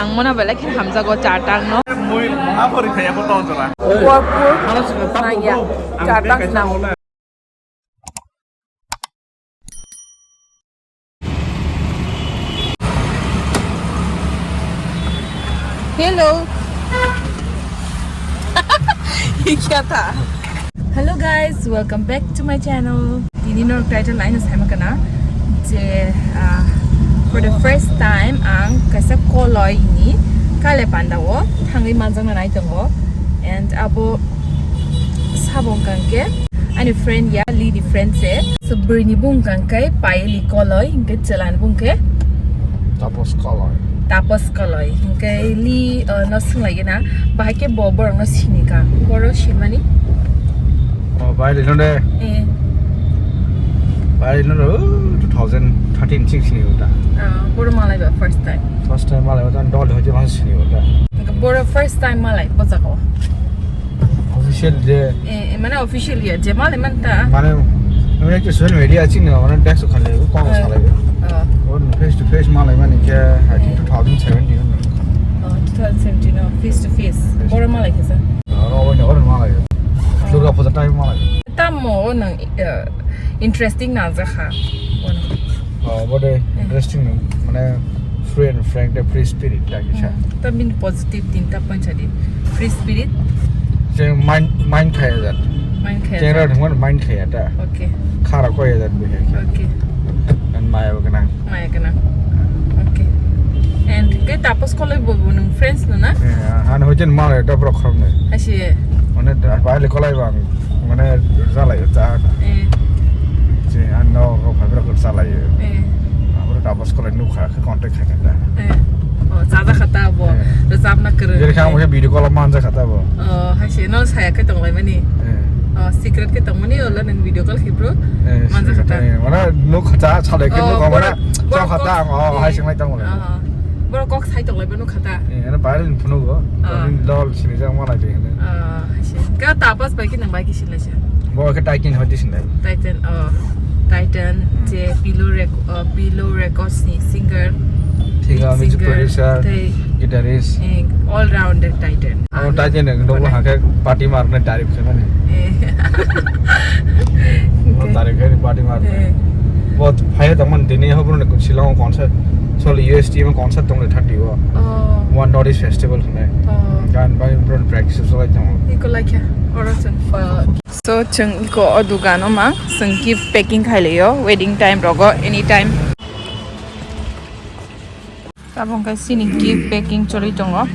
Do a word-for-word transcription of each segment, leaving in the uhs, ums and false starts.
Ang mona belai khe hamjago char tang no. Mui maha pori khaya ko ton jora. Gorpur nangya, char tang nang. Hello. Ye kya tha? Hello guys, welcome back to my channel. Tini norok title laino saima kana je, ah, for the first time ang kaisa koloi ni kale panda o thangwi manjakna nai tongo, and abo sabong kangke ani friend ya, Lee ni friend se. So bwrwi ni bung kangke Payali koloi, hinkhe chwla ni bung khe Tapos koloi. Tapos koloi. Hinkhe Lee, uh, no swnglaigena, bahai khe bo borok no sini ka. Borok sinmani? Oh, Payali no de. Eh. Payali no de, oh, two thousand thirteen sing sini uta. Ah, borok malai ba first time. First time malai uta, dol hoje mas sini uta. Hinkhe borok first time malai, bo jaga o. Official je. Eh, eh, mane official ya, je malai man ta. Mane, mane ekta social media chini, mane text khale, ko kok Eh. Salai. Ah. Or face to face malai mani khe, I think Eh. two thousand seventeen. Oh, two thousand seventeen, no, face to face. Face. Borok malai khe sa. Oro, oro, oro malai. Ah. Durga Puja time malai. Tamo o nang, eh, interesting nangjakha. Ono. Oh, bode Eh. interesting nang, mane free and frank, the free spirit ta kisa. Hmm. Ta bini positive tin ta pancha di. Free spirit. Je mind, mind khaya jat. Mind khaya Kera jat. Thangman mind khaya ta. Okay. Khara koya jat bini. Okay. And maya ba ganang. Maya ganang. Okay. And ke Tapos koloi bo bo nung friends no na? Eh, ano hojen mala ta borok khoroknwi. Asi. Mane ta, Payali koloi bang. Mane rwjalaio ta. Eh. Je, ano rok phaibra khe chalaio. Eh. Abro Tapos koloi nukha khe contact khai kha ta. Eh. O, chajakha ta bo. Eh. Rwchapna kwrwng. Jeri kha mo khe video call manja kha ta bo. O, hai se no saya khe tonglai mani. Eh. O, secret khe tongmani ola nang video call khe bro. Eh, manja kha ta. Eh, mana nuk kha ta, chalai khe nuk kha mana. Chok kha ta, o, hai se mai tongmani. Borok kok sai tonglai mani kha ta. Eh, ana Payali ni phunuk go. Ah. Ni dol sini jang malai de hene. Ah, hai se. Ka Tapos bai ki nang bai ki sinlai se. Bo ke Titan hoti sinlai. Titan, oh. Titan, Hmm. je Pilo Rec-, uh, Pilo Records ni singer. Thik lead a music singer, producer, tei, guitarist. Eh, all rounder Titan. Oh, Titan ni dol hake party mar ne direct se mane. Eh. Oh, direct ke party mar. Eh. Bo phai tongman dini ho bro ne Shillong concert. Sol U S T mo concert tong le thirty o. Oh. One North East Festival hwnwi. Oh. Gan bai bro practice chalai tongo. Iko laikha, oro chwng pha-, so chwng iko o dugan o mang, chwng gift packing khai laio, wedding time rogo, anytime. Tabuk khe sini gift packing choli tongo.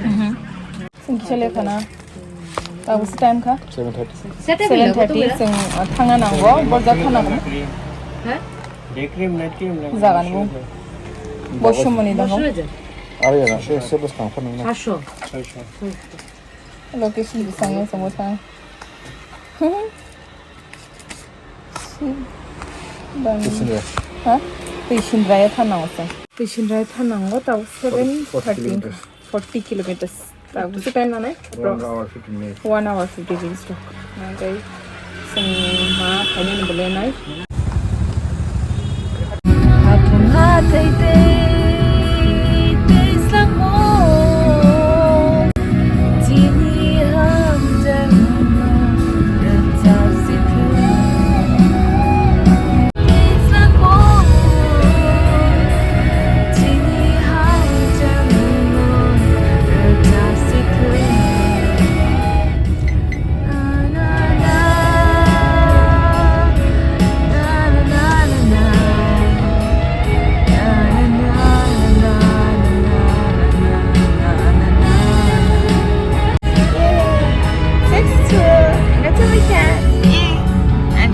Mhm. Chwng kisa lekhana. Tabuk se time kha? Seven thirty. Seven thirty, chwng, uh, thangna nango, borjak thangna nango. Day cream, night cream, night cream. Jaga ni bo. Bo somoni dango. Ari na, se, se bwskang phano na. Location bwskango chwngbo thang. Bang. Twi sinrai. Ha? Twi sinrai thanango se. Twi sinrai thanango, tabuk seven thirty. Forty kilometers. Tabuk se time nanai? One hour fifteen minutes. One hour fifty minutes to. Nangkhe chwng ma khainani belai nai. Hathung hathai tei tei slangmo chini hamjakno rwchap si thung. Tei slangmo chini hamjakno rwchap si thung.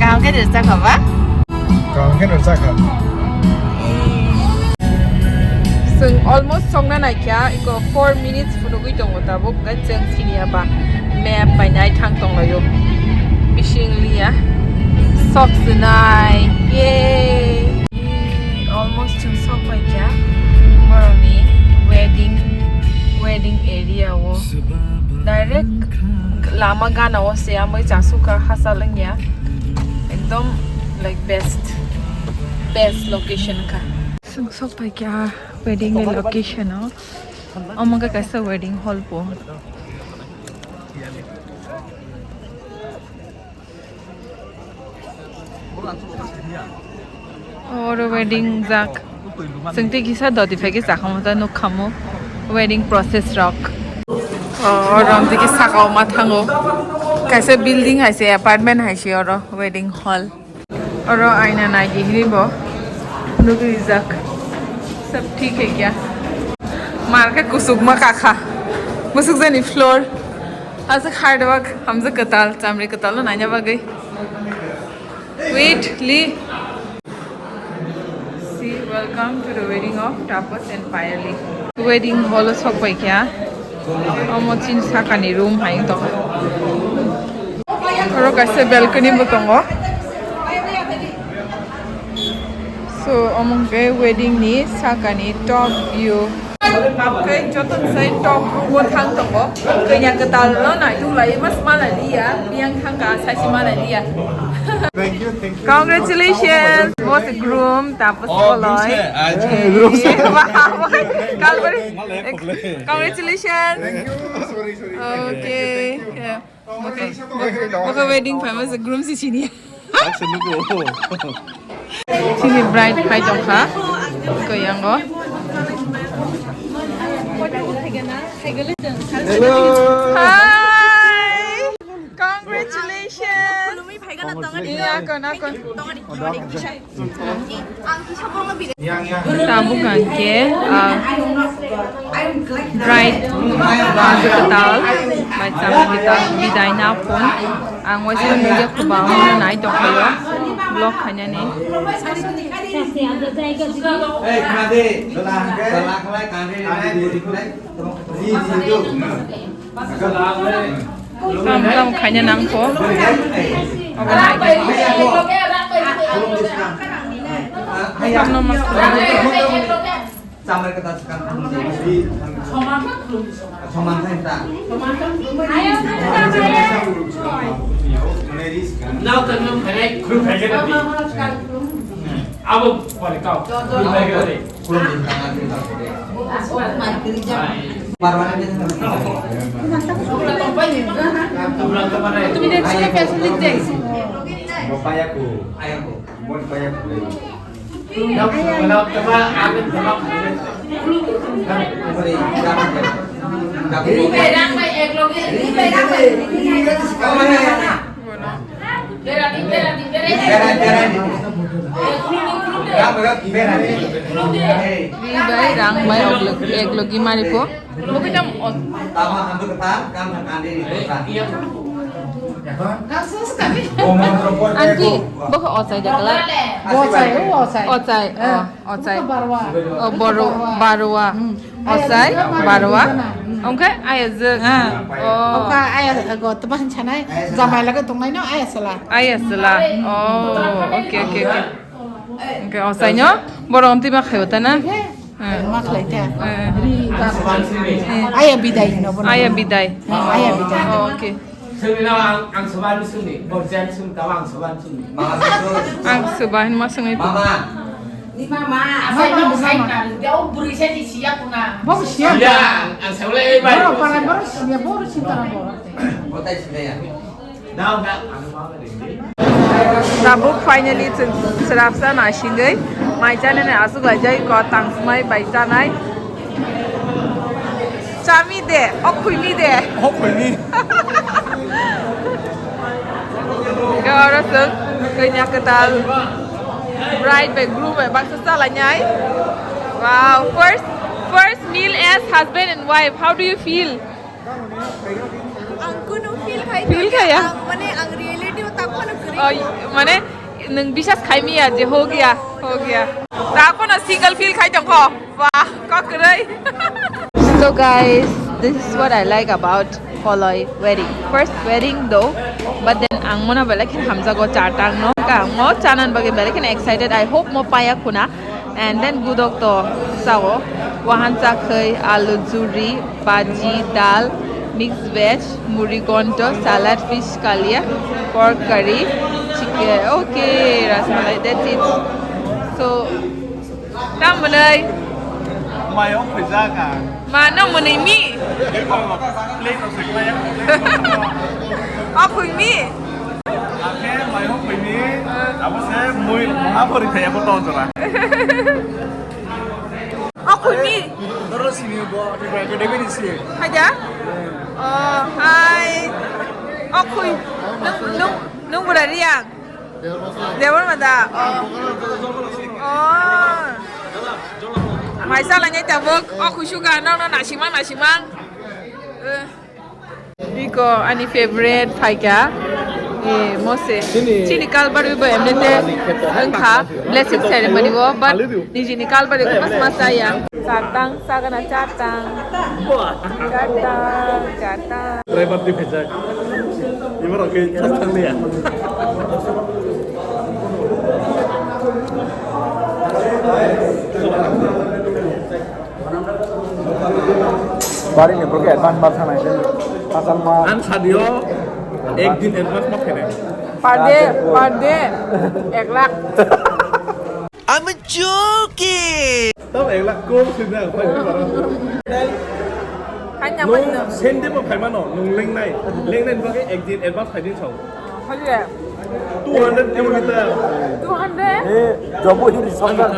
Kaham khe rwchak kha ba? Kaham khe rwchak kha. Chwng almost songna naikha, iko four minutes phunugwi tongo tabuk, hwnkhe chwng siniya ba map bai nai thang tonglaio. Bising liya. Sok swnai. Yay! Almost chwng sok paikha borokni wedding, wedding area o. Direct lama gana o se amwi chasukha, hachal wngya. Ekdom, like, best, best location kha. Chwng sok paikha Wedding ni location o. Omo khe kaisa wedding hall po. Oro wedding jak. Chwng tei kisa doti phai khe chakha mo ta nuk kha mo wedding process rok. O, oro ang tei kisa saka o ma thango. Kaisa building hai se, apartment hai se oro wedding hall. Oro aina nai di hini bo nugwi rijak. Sab thik hai kya? Mar khe kusuk ma kakha. Musuk jani floor. Aswk hardwork, hamjwk kwtal, chamri kwtal no naina bagwi. Wait, Lee. See, welcome to the wedding of Tapas and Payali. Wedding hall o sok pai kha. Omo chini sakani room hai wng tong. Oro kaisa balcony bo tongo. So, omo hwnkhe wedding ni sakani top view. Tabuk khe joto ni sai top room o thang tongo. Kanya kwtal no naituk lai mas malai liya, biyang thang ka sai si malai liya. Thank you, thank you. Congratulations, both groom, tapos poloi. Congratulations. Okay. Yeah. Okay. Okay, wedding famous groom si sini. Chini bride phai tongkha. Koyango. Hello. Hi. Congratulations. Iya, akon, akon. Tabuk hwnkhe, ah, bride hajwk kwtal bai chamung kwtal bidai na phone. Ang waisa media kwbangma nai tongkhaio vlog khainani. Kam kam khaina nangkho. Obo nai. Kam no mas. Chamar kata sekarang. Soman kha khulum di soman. Soman kha ta. Soman kha khulum. Nau ta nau khainai khulum khainai ta. Abo pore kau. Khulum khainai ta. Parwani. Tumi de sura peso lik de. Bapaya ku. Ayah ku. Bon paya ku. Ri bai rang bai ek logi mari po. Logi jam on. Aunty, bokhe ochai da kala? Ochai, o ochai. Ochai, oh, ochai. Barwa. Oh, boru, barwa. Ochai, barwa. Ongkhe ayajwk. Oh. Oka aya go tma hinsanai. Jamai lage tongnai no aya sala. Aya sala. Oh, okay, okay, okay. Ongkhe ochai no. Boro omtwi ma khayo ta na? Ma khlai ta. Ri ta. Aya bidai hino bono. Aya bidai. Aya bidai. Oh, okay. Sungni na ang, ang soban sungni, borjan sung tawa ang soban sungni. Ang soban ma sungni. Mama. Ni mama. Asai mama, mama. Asai na, dia o buri sa di siya kuna. Bom siya. Siya, ang, ang sa ulai bai. Boro para boro siya, boro sintara boro. Botai siya. Now, now, ang mama de. Tabuk finally chwng swrapsa naisingwi mai chanani aswk laijak, ko tang swmai bai chanai. Chami de, o khwini de. O khwini. Hwnkhe oro chwng kanya kwtal bride bai groom bai baksa chalainai. Wow, first, first meal as husband and wife. How do you feel? Ang kuno feel khai Feel tongya, khaya? Ang, mane, ang reality o tak phano kwrwi. Oh, mane, nwng bisas khai miya je ho gaya, ho gaya. Tak phano single feel khai tongkho. Wah, kok kwrwi. So guys, this is what I like about Poloi wedding. First wedding though, but then ang mona belai khe hamjago chartang no. Ang mo chanan bagwi belai khe excited. I hope mo paya khuna. And then gudok to sao, wahan chakhwi, alu juri, bhaji, dal, mix veg, muri gonto, salad, fish kalia, pork curry, chicken. Okay, rasmalai, that's it. So, tambolai. Mai o khuijak ang. Ma no mwnwi mi? Plate no se klai. O khui mi? Akhe mai o khui mi? Abo se mui maha pori khai abo to jora. O khui mi? Noro sini bo, Tripura Academy ni si. Haja? Oh, hai. O khui. Nung, nung, nung bura riang. Debor mada. Oh. Oh. Maisa langai tabuk. O khusuga nang nang nasimang nasimang. Eh. Biko ani favorite phaika. Eh, mose. Chini. Chini kalbar bibo emne te. Wngkha blessing ceremony bo, but nijini kalbar ko mas mas ya. Chatang, sagana chatang. Chatang, chatang. Driver di phaijak. Iborok khe thang thang liya. Bari ni bro khe advance ma thanai. Asal ma. An sadio ek din advance ma khainai. Per day, per day ek lakh. I'm joking. Tamo ek lakh kom sida. Hanya nung mano. Sende bo phaimano, nung lengnai. Lengnai bagwi ek din advance phaidin sao. Hajira. Two hundred kilometer. Two hundred? Eh, Jammu Hill Safar.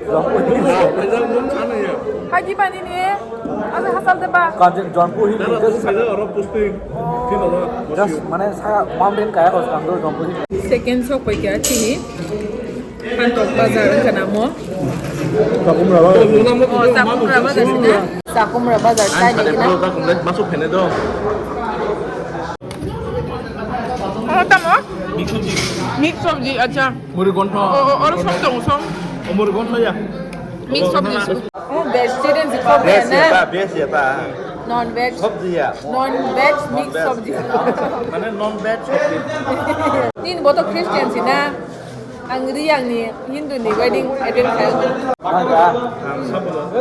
Jammu Hill Safar. Phaijak nung sana ya. Haji bani ni, asa hasal deba. Kaje Jammu Hill. Nana tu phaijak oro posting. Tin oro. Just mane sa mountain kaya ko skang do Jammu Hill. Second sok pai kya chini. Hantok bazar wngkha na mo? Chakumra bazar. Oh, Chakumra bazar sina. Chakumra bazar chai ni na. Masuk phene do. Oh, tamo? Mix sabji. Mix sabji, acha. Muri gontho. Oh, oh, oro sok tong sok. Oh, muri gontho ya. Mix sabji. Oh, vegetarian si khob ya na? Veg ya ta, veg ya ta. Non veg. Sabji ya. Non veg mix sabji. Mane non veg sabji. Tin bo to Christian si na. Ang ri ang ni Hindu ni wedding attend khayo. Ang sabolo.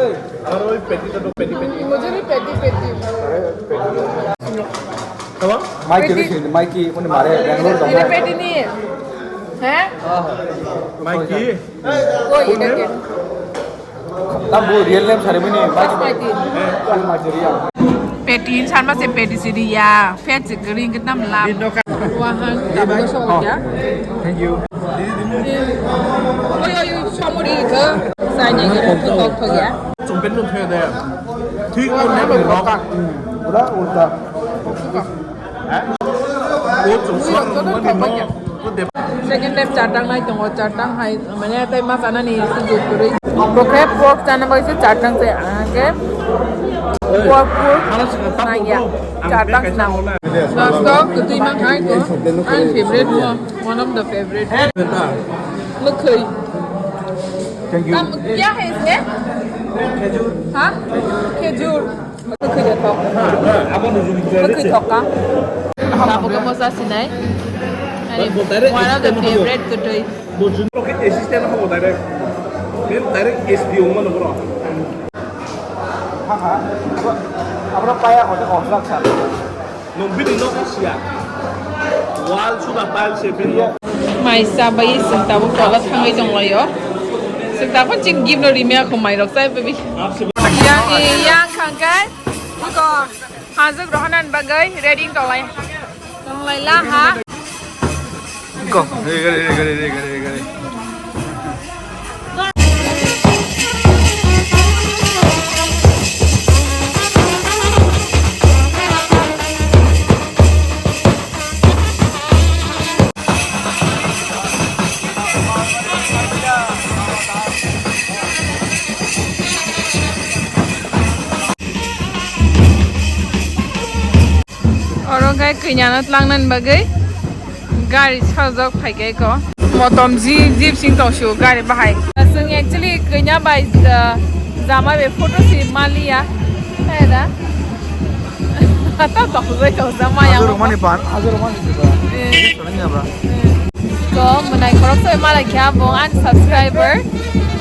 Aro oi peti to peti peti. Mujhe bhi peti peti. Apa? Mikey peti. Mikey, kuni mare Bangalore. Ini peti ni. Hah? Mikey. Koi ini ke. Tam bu real name sari bini. Mikey. Mikey. Peti, sarma se peti siri ya. Fat se green ke tam la. Wahang, tabuk sok ya. Thank you. Oi, oi, oi, samuri ke. Sanya ke tok tok ya. Chumpen no thaya de. Thik on ne rok. Pura ulta. Second time chatang nai tongo, chatang hai, mane tai ma chanani sujud kwrwi. Bo khe pork chana bagwi se chatang se, ah, khe pork, pork nangya, chatang se nango. Last o kwtwi ma khai ko, ani favorite mo, one of the favorite. Mwkhwi. Thank you. Kam kya hai isme? Ha? Khejur. Mwkhwi de thok. Mwkhwi thok ka. Tabuk mosa sinai. Ani one of the favorite kwtwi. Bo jun rocket assistant habo direct. Then direct S D O mano bro. Ha ha. Abro paya hote construction. Nung bini nok siya. Wall suda tile se bini nok. Mai sa bai sing tabuk tola thangwi tonglaio. Sing tabuk ching gib no rimya kho mai rok sai babi. Yang, yang khangkai. Ko hajak rohanan bagai ready tonglai. Tonglai la ha. Go. Re, re, re. Oro khe kwinyano tlangnani bagwi gari sajak phai khe ko. Motom ji, jip sing tong sio gari bahai. Chwng actually kwinya bai, uh, jama bai photo si maliya. Hai da. Ata tong jai tong jama ya. Hajar romani pan, hajar romani si ba. Eh. Ini sana ni apa? Eh. Ko mwnai khorok soi malai kha bo ani subscriber.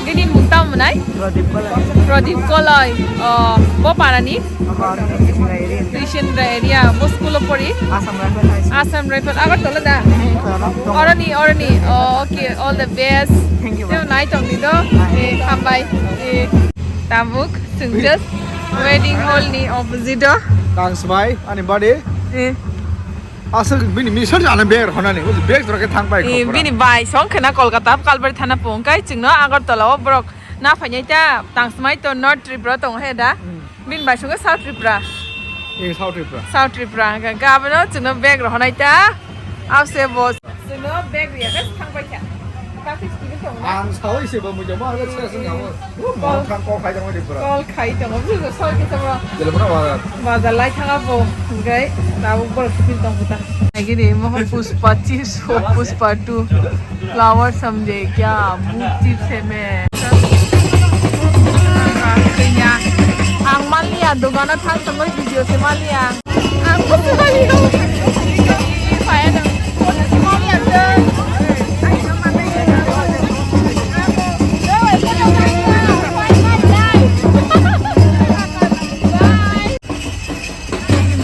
Bini mung tamo mwnai? Pradip Koloi. Pradip Koloi. Oh, bo parani? Ama Tuition area. Tuition area. Bo school o pori? Assam Rifle High School. Assam Rifle. Agartala da? Agartala. Oroni, oroni. Oh, okay. All the best. Thank you, ma'am. Teo nai tong di do. Bye. Eh, hambai. Eh. Tabuk chwng just wedding hall ni opposite o. Tang smai ani body. Eh. Aswk bini mission jana bag rw honani, bag jora khe thang pai. Eh, khopra. Bini bai song khena Kolkata Kalbari thana pung kai chwngno Agartala o borok na phainai ta tang smai to North Tripura tong he da. Hmm. Bini bai song South Tripura. Eh, South Tripura. South Tripura. Ga-, ga abono chwngno bag rw honai ta. Ause bo. Chwngno bag riya khe thang pai kha. Traffic sini tong na. Ang sawi se bo mujamo, ang se se ngamo. Kol. Thang kol khai tong di pura. Kol khai tong, bu so so ke tong. Jele pura wala. Bazar lai thang abo, hingkai, tabuk borok sini tong buta. Lagi ni, mo Pushpa chips, Pushpa two. Flower samjhe kya? Bhut chips hai main. Ang maliya, dogano thang tong, video se maliya.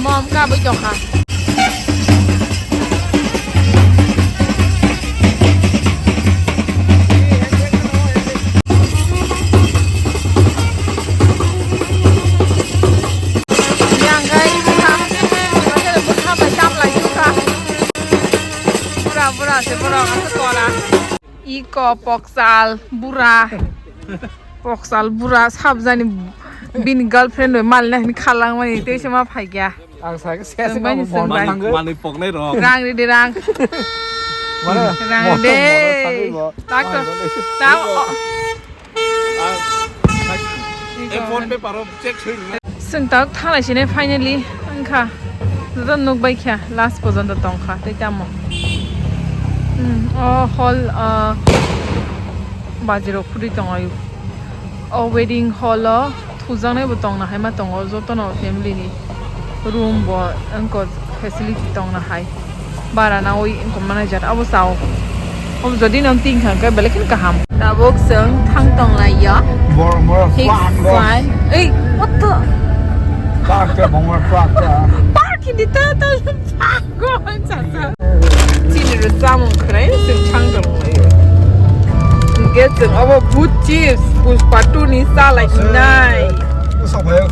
Mom kabui tongkha. Yang guys, bwkha bai tam lai sukha. Bura bura se borok aswk kora. Iko poksal bura. Poksal bura sabjani bini girlfriend bai malna hini khalangmani tei se ma phaikya. Ang sai se se. Manwi poknai rok. Rang ridi rang. Mana? Rang ridi. Tak to. Tao. Ang, eh, phone pay paro check soi rwna. Chwng tak thanglai sini finally wngkha. Joto nuk bai kha last porjonto tongkha tei tamo. Hmm, o hall, ah, bajirok khudi tongo. O wedding hall o thujaknai bo tongna hai ma tongo jotono family ni. Room bo wngkha facility tongna hai. Bara nawi wngkha manager abo sao. Abo jodi nang tin kha khe belai khe kaham. Tabuk chwng thang tong lai ya. Bor bor Hik flag bor. Fine. Ei, what the? Park te bor bor flag te. Park hindi ta ta park go cha cha. Chini ro samung khrai chwng thang tong lai. Hingke chwng abo bhut chips Pushpa two ni sa lai nai. Usa bhai